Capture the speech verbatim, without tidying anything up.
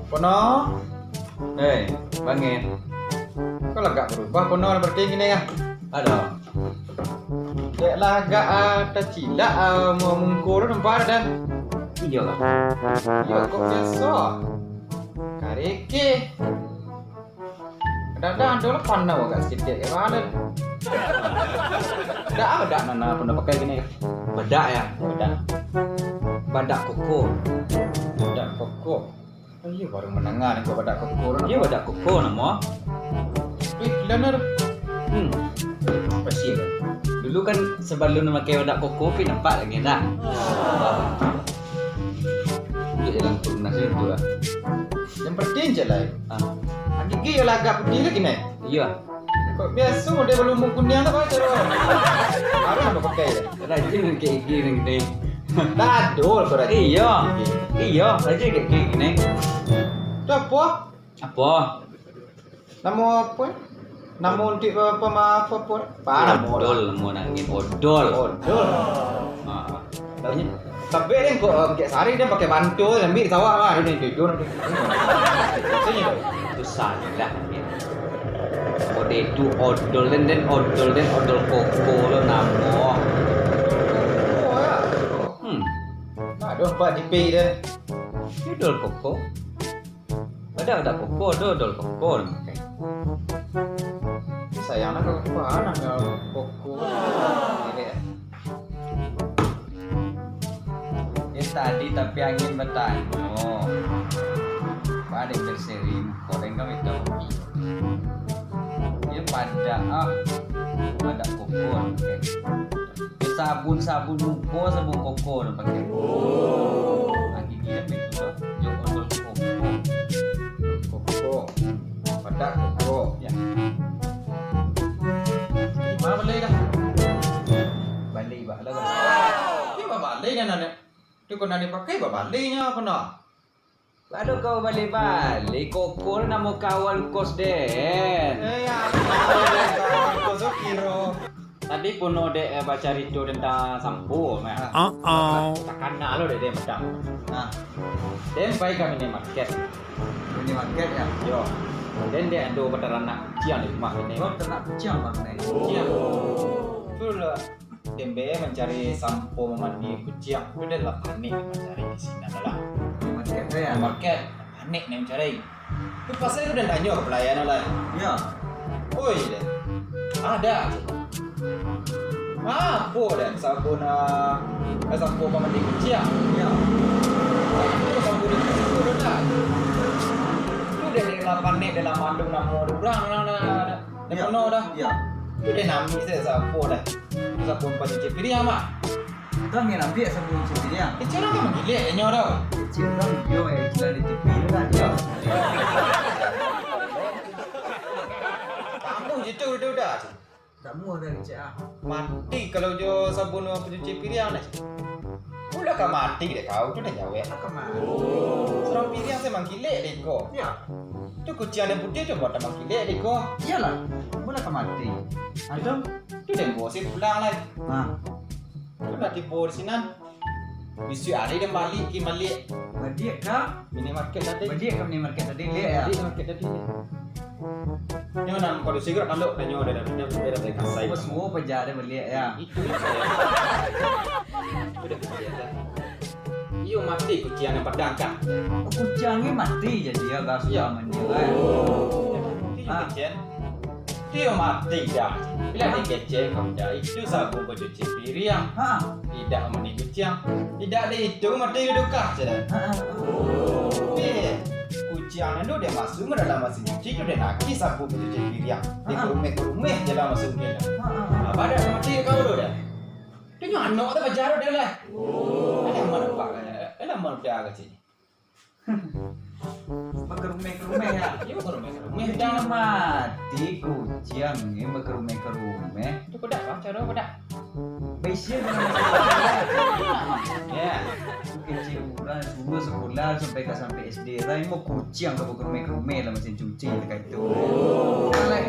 Pono. Hei, bangin. Kok lagak barubah Pono, lah barati kini yo? Ado. Dek lagak, ah, tacilak, ah, mu-, muko tu nampak dah. Iyo lah. Iyo, kok biaso. Karikih. Kadang-kadang ado lah panau agak saketek, yo, bana. Dak, dak, nan, nan Pono pakai kini. Badak, yo? Badak. Badak koko. Badak koko. Oh, iyo, baru mandanga dek badak koko tu. Iyo, badak koko namo. Ih, gila, Nur. Hmm. Apa sih? Dulu kan sabalun mamakai badak koko, pi nampak lai dah. Iyo, dalam kurnas itu lah. Nan penting je lah. Ah. Gigi yo lah agak putiah lagi, Nek. Iyo. Kok biaso model balumbu kuniang tu, kok caro? Apo nan dipakai? Rajin pakai gigi nan gini. Dadol kok rajin. Iyo. Iyo, rajin pakai gigi gini. Tu apo? Apo? Namo apo, eh? Namo untuak pa-, pamaaf apo? Pa, namo odol, namo nangin odol. Odol. Ha. Tapi den kok, eh, kek sari den pakai bantul, ambiak di sawah lah, den tidur. Susah lah. Ode tu odol den, den odol den, odol koko lo namo. Oh, ya. Hmm. Ado empat D P den. Odol koko. Ado, ado koko, ado, ado koko. Sayang lah koko, anak koko. Ini ya. Yo tadi tapi angin batanyo. Baliak dari seri, kau dengar itu. Yo pada ah, ado koko. Sabun-sabun muko, sabun koko nan pakai. Oh. Lagi dia itu, yo odol koko. Koko. Padak koko. Ya. Di ma balai dah? Balai bah lah. Iyo, babalai dah, Nak. Tu kok nan dipakai, babalainyo apo, Nak? Lalu kau balai-balai, koko namo kawan kos den. Eh, apo kawan kos tu kiro? Tadi pun dek, eh, bacarito tantang sampo, mah. Ah. Uh-oh. Takana lo dek den padang. Nah. Den pai ka minimarket. Minimarket, yo? Yo. Den dek ado bataranak kuciang di rumah den. Oh, taranak kuciang, Bang, ni. Kuciang. Tu lah. Den mancari sampo mamandi kuciang tu, den lah panek mancari di sinan lah. Di market tu, yo? Di market, panek den mancari. Tu pasal tu den tanyo ka pelayan lah. Yo. Oi, den. Ado. Apo den? Sabun, ah, sampo mamandi kuciang. Yo. Tu sampo di situ tu dah. Tu den, den lah panek, den lah mandung namo urang, nah, nah, nah, nah. Den pono dah. Yo. Tu den ambiak sajo sampo dah. Sabun pancuci piriang, Mak. Kan nan ambiak sabun pancuci piriang. Kecil urang kan manggilek inyo tu. Kecil urang, yo, eh, kecil di T V tu kan, yo. Tamu je tu, udah, udah. Tamu dah kecil ah. Mati kalau jo sabun pancuci piriang deh. Ulah ka mati deh kau tu dah jawek. Ka mati. Surang piriang se manggilek deh ko. Yo. Tu kuciang nan putiah tu buat manggilek deh ko. Iyolah. Ulah ka mati. Ado. Tu den bawa se pulang lai. Ha. Tu lah tibo di sinan. Bisuak ari den baliak, kin baliak. Baliak ka? Minimarket tadi. Baliak ka minimarket tadi, liek yo? Baliak ka market tadi, liek. Nyo nan padusi gerak tanduk, tanyo dah, dah, dah, dah, dah, dah, kasai. Oh, semua paja dah baliak yo? Itu. Udah, udah, udah. Iyo, mati kuciang nan padang, Kak. Oh, kuciang ni mati jadi yo, Kak, sudah maningga, kan? Iyo, mati kuciang. Iyo, mati dah. Bila dikecek, kau dah. Itu sabun pancuci piriang. Ha. Tidak mandi kuciang. Tidak dihitung mati duduak, sudah. Ha, ha. Eh, kuciang nan tu den masuak ka dalam mesin cuci tu, den agih sabun pancuci piriang. Ha. Dikurumeh-kurumeh je lah masuak ka dalam. Ha, ha, ha. Apa dah mati kau tu dah? Tu nyo anak tu paja tu dah lah. Alah, mana pak? Alah, mana dia kecil? Bakarumeh-karumeh yo? Iyo, bakarumeh-karumeh. Mati kuciang ni bakarumeh-karumeh. Tu padak, Bang, caro padak. Baisia dengan. Yo. Kecil urang, dulu sekolah sampai ka sampai S D lah, imo kuciang ka bakarumeh-karumeh lah mesin cuci dekat itu. Alah.